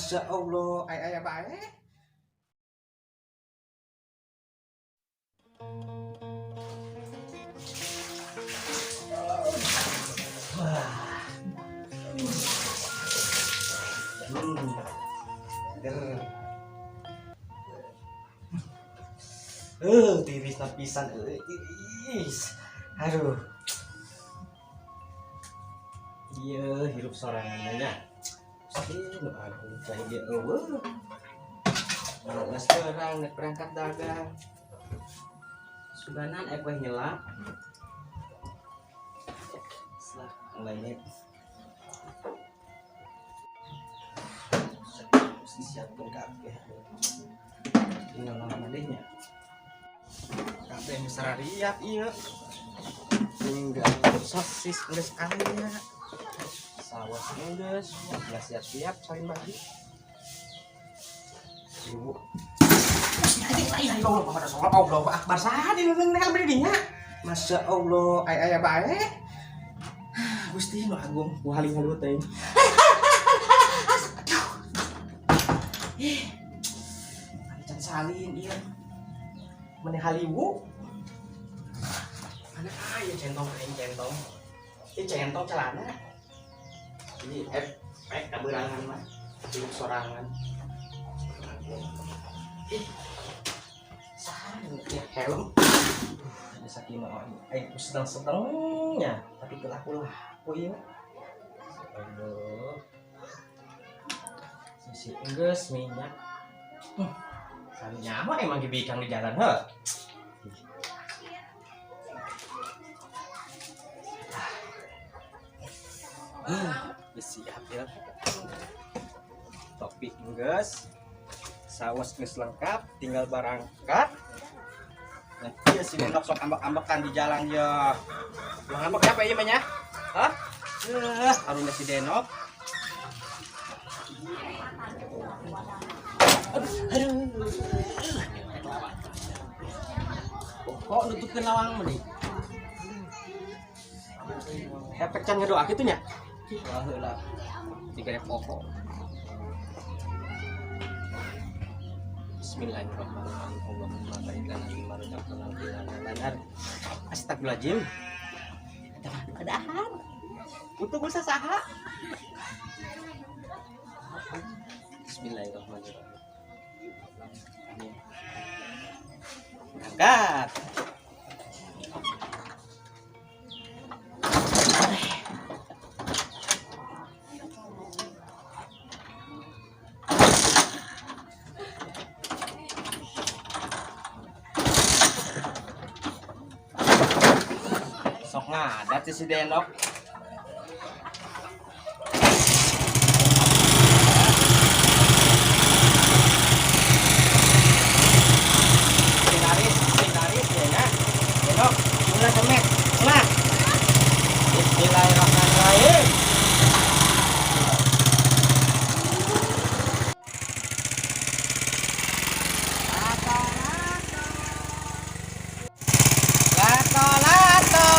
Masya Allah, ay aya bae. Seger. Tiris pisan euy, tiris. Aduh. Iya, hirup sorangan nya. Gusti nu agung cai ge eueuh. Geus terang nek berangkat dagang. Suganan kue nyelap. Selah mulai disiapkan kabeh. Tinggal lama deh nya. Kabeh geus riap ieu. Tinggal sosis geus aya. Sawas geus, udah siap-siap salin bagi. Ibu. Allah Akbar saha di neng beli dinya. Masya Allah, ay aya bae. Gusti nu agung, ku haling-halu teh. Ih. Can salin ieu. Mana haliwu? Mana aya centong aing centong. Ih centong celana. Ini efek kaberangan mah. Hirup sorangan. Ih. Saha ya helm. Ada sakima aing sedang-sedangnya, tapi teu laku-laku ieu. Aduh. Sisi geus minyak. Sami nyawa emang gibikang di jalan heuh. Geus siap ya. Topi geus. Sawas geus lengkap, tinggal barangkat. Nah, ieu si Nendok sok ambek-ambekan di jalan ya. Ulah ngambek apa ieu mah nya? Hah? Arunya si Denok. Aduh. Kok nutupkeun lawang mah deui? Efek can ngadoa kitu nya? Wah heula. Tiga pokok. Bismillahirrahmanirrahim. Allahumma barik lana fima razaqtana wa qina adzabannar. Astagfirullahaladzim. Ada dahar. Untung geus saha. Bismillahirrahmanirrahim. Amin. Angkat. Sok ngadat si Denok. Sing laris ya nya. Denok, ulah semet, ulah. Bismillahirrahmanirrahim. Lato-lato,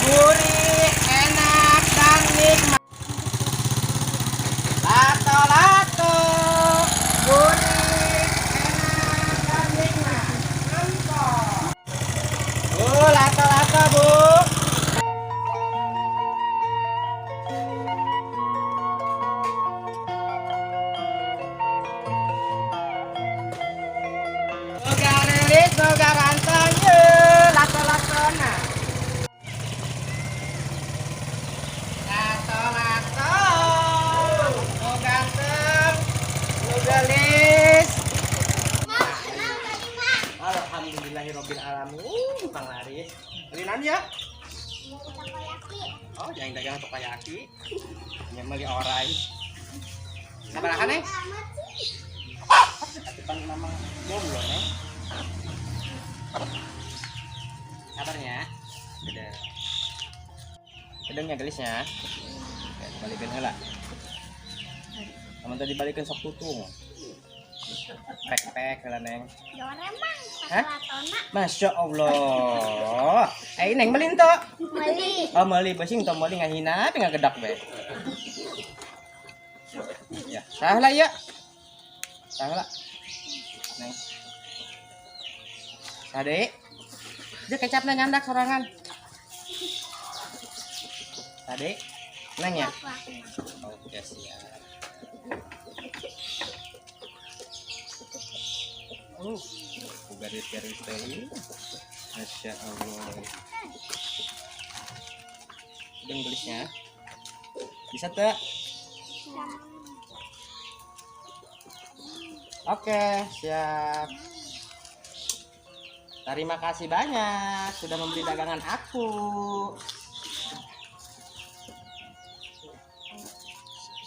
gurih, enak dan nikmat. Lato-lato, gurih, enak dan nikmat. Lengkap. Bu, lato-lato, Bu. Boga rilis, boga rantang, ye, lato-latona. Lato-lato, nu ganteng, nu gelis. Alhamdulillahirabbil alamin, panglaris. Beli naon ya? Oh, jangan dagang takoyaki. Nya meuli orai. Sabaraha, Neng? Atuh pan mamang jomblo, Neng. Kabarnya? Udah. Kedengnya gelisnya. Oke, balikin heula. Kamu tadi balikin sok tutung. Pek-pek heula, Neng. Jangan emang, Hah? latona. Masya Allah. Eh, Neng beli ento? Beli. Oh, meuli basing tong meuli ngahina tapi ngagedak be. Ya. Salah ya. Salah. Neng. Sade. Dia kecapnya nyandak sorangan. Sade. Neng ya. Oke, siap. Garis-garis teh. Masya Allah. Udang gelisnya. Bisa tak? Oke, siap. Terima kasih banyak sudah membeli dagangan aku.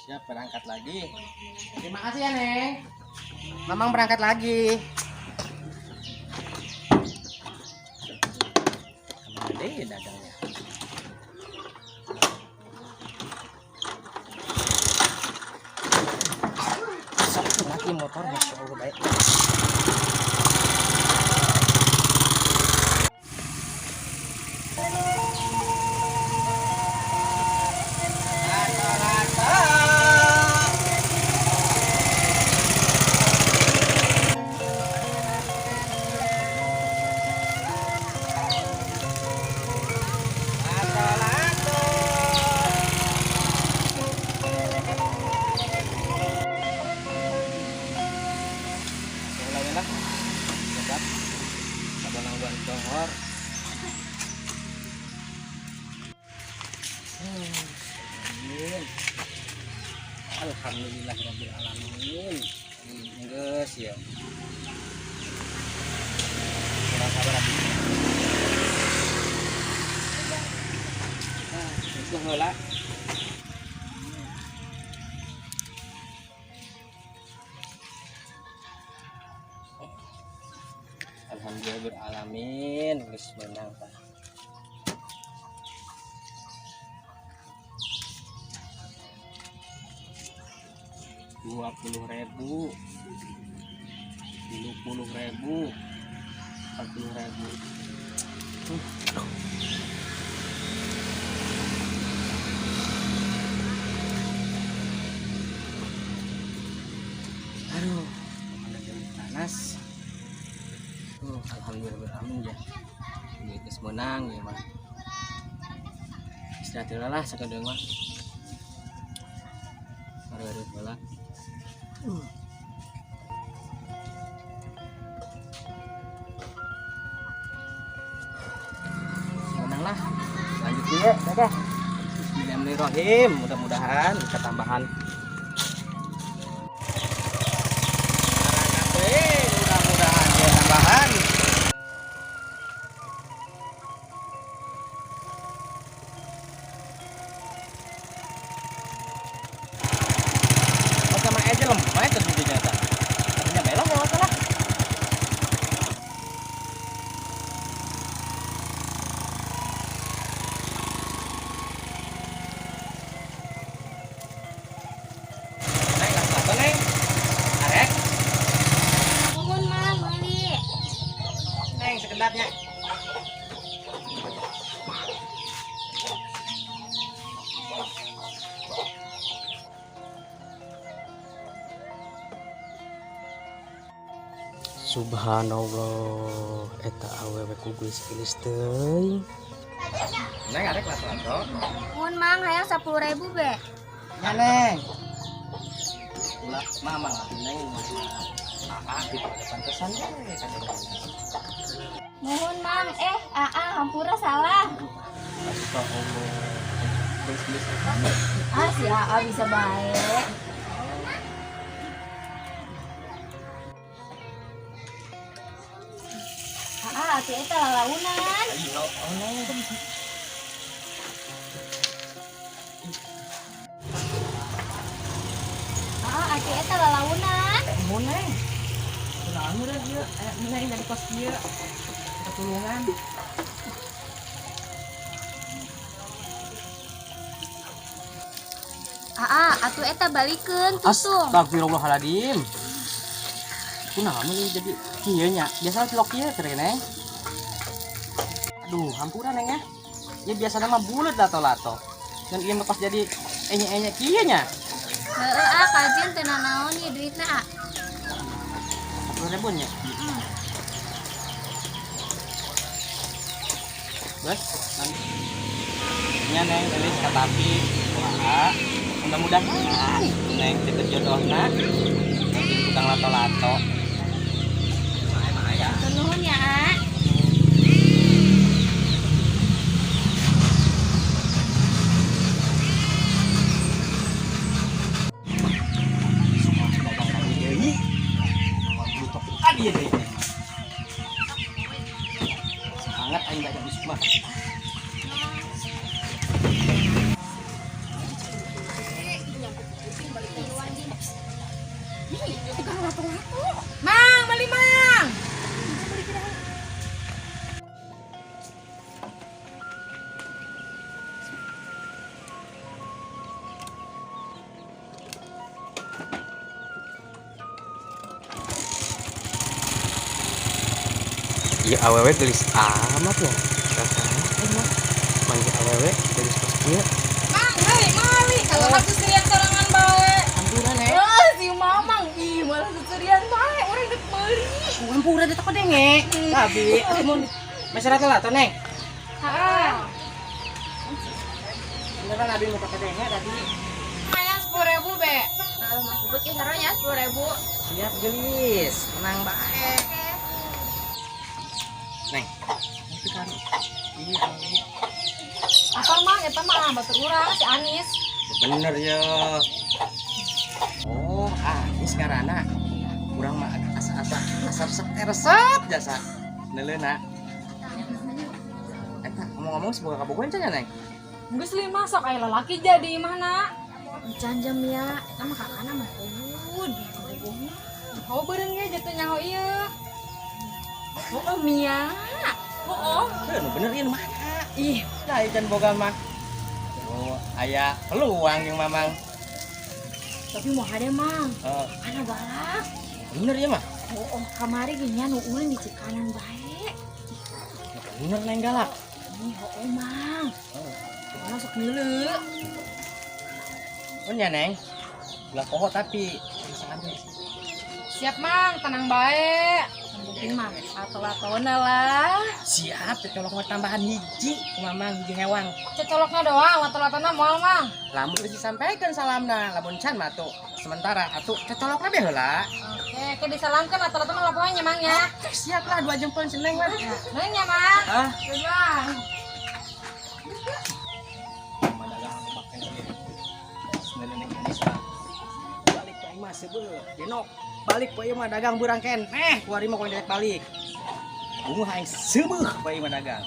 Siap berangkat lagi. Terima kasih ya, Neng. Mamang berangkat lagi. Kemana deh dagangnya? Sok mati motor, Masya Allah, baik. Mulai lah. Siap. Sabanang dohor. Amin. Alhamdulillahirabbil alamin. Geus ya. Kurang sabar abdi. Nah, itu heula. Alhamdulillah alamin geus menang tah. 20.000, 30.000, 40.000. Aduh, mana jadi panas. Alhamdulillah amin ya. Duit geus meunang ya mah. Istirahat heula lah sakedeung mah. Baru-baru heula. Menang lah. Lanjut dulu, dadah. Bismillahirrahmanirrahim. Mudah-mudahan bisa tambahan. Mudah-mudahan dia tambahan. Oh, sama aja lemah itu ternyata. Katanya belok kalau nggak salah. Neng, apa neng? Arek, Nuhun, Mang, meuli. Neng, sekedapnya. Subhanallah, eta awewe ku geulis-geulis teuing. Neng, arek lah lato. Nuhun, Mang, hayang 10.000 be. Ya, Neng. Ulah, mama lah, Neng. Ah, gitu pantesan deh. Nuhun, Mang. Aa, hampura salah. Astagfirullah. Geulis-geulis. Ah, si Aa bisa baik. Aa, atuh eta lalaunan. Ayo, oh, Neng. Aa, atuh eta lalaunan. Mau Neng. Kunaon meureun ieu? Aya Neng dari kos kieu. Ketulungan. Aa, atuh eta balikeun tutung. Astagfirullahaladzim. Kunaon ini jadi kieu nya? Biasa cilok kieu teh, Neng. Aduh, hampura Neng ya. Ya biasanya mah bulat lato-lato. Dan ieu mah pas jadi enye-enye kieu nya. Heeh, ah kajen teu nanaon ieu duitna, ah. 10.000 nya. Bos, nya Neng gelis katapi kumaha. Mudah-mudahan Neng teu jodohna. Neng tukang lato-lato. Mah ya. Hatur nuhun ya, ah. Semangat aing dagang di Sukma. Mang, beli mang. Ieu awewe geulis amat ya. Rasana mah manggil awewe geulis pas kieu. Mang, hei, mali. Kalau aku seserian sorangan bae. Hampura Neng. Oh, si Mamang, ih malah seserian bae, urang dek meuli. Hampura dia takut denge. Abi, mun masyarakat lah tuh Neng. Heeh. Beneran abi mau pakai denge tadi. Lumayan 10.000, Be. Kalau mah kubut ge saronya 10.000. Siap gelis, tenang bae. Neng. Itu kan. Iya. Apa mang, eta mah batur urang si Anis. Bener ya. Oh, Anis ngaranna. Urang mah asa-asa asa resep teh resep jasa. Neuleuna. Eta ngomong-ngomong semoga kabogohan cenah Neng. Geus lima sok aya lalaki jadi mana? Can jam ya, eta mah kakana mah kubud. Oh, beureun ge jatuh nyaho ieu. Oh, Mia. Oh, Heuh, nu bener ieu nu mana? ih, Lah ieu can boga mah. Oh, aya peluang jeung Mamang. Tapi mau hade mang, Oh, ana galak. bener ieu mah. Oh, kamari ge nya nu ulin di cikanan bae. Nu bener Neng galak. Ih, oh mang. Oh. Orang sok ngeuleuh. Oh nya Neng. Ulah poho tapi salam. Siap mang, tenang bae. Yang penting mah lato-latona lah. Siap, colok mah tambahan hiji ku Mamang hiji hewang. Cecoloknya doang, lato-latona moal mang. Lamun geus disampaikan salamna, lamun can mah atuh sementara atuh colokna be heula. Oke, oke disalamkan lato-latona laporannya mang ya. Oke, siap lah dua jempol si Neng mah. Neng ya mang. Ah, Dua. madagang aku pakai ieu. Seneng Neng Anis mah. Balik ka imah seubeuh, denok. Balik poe mah dagang beurang keneh, kuari mah kuari balik. Bunga aing seubeuh poe mah dagang.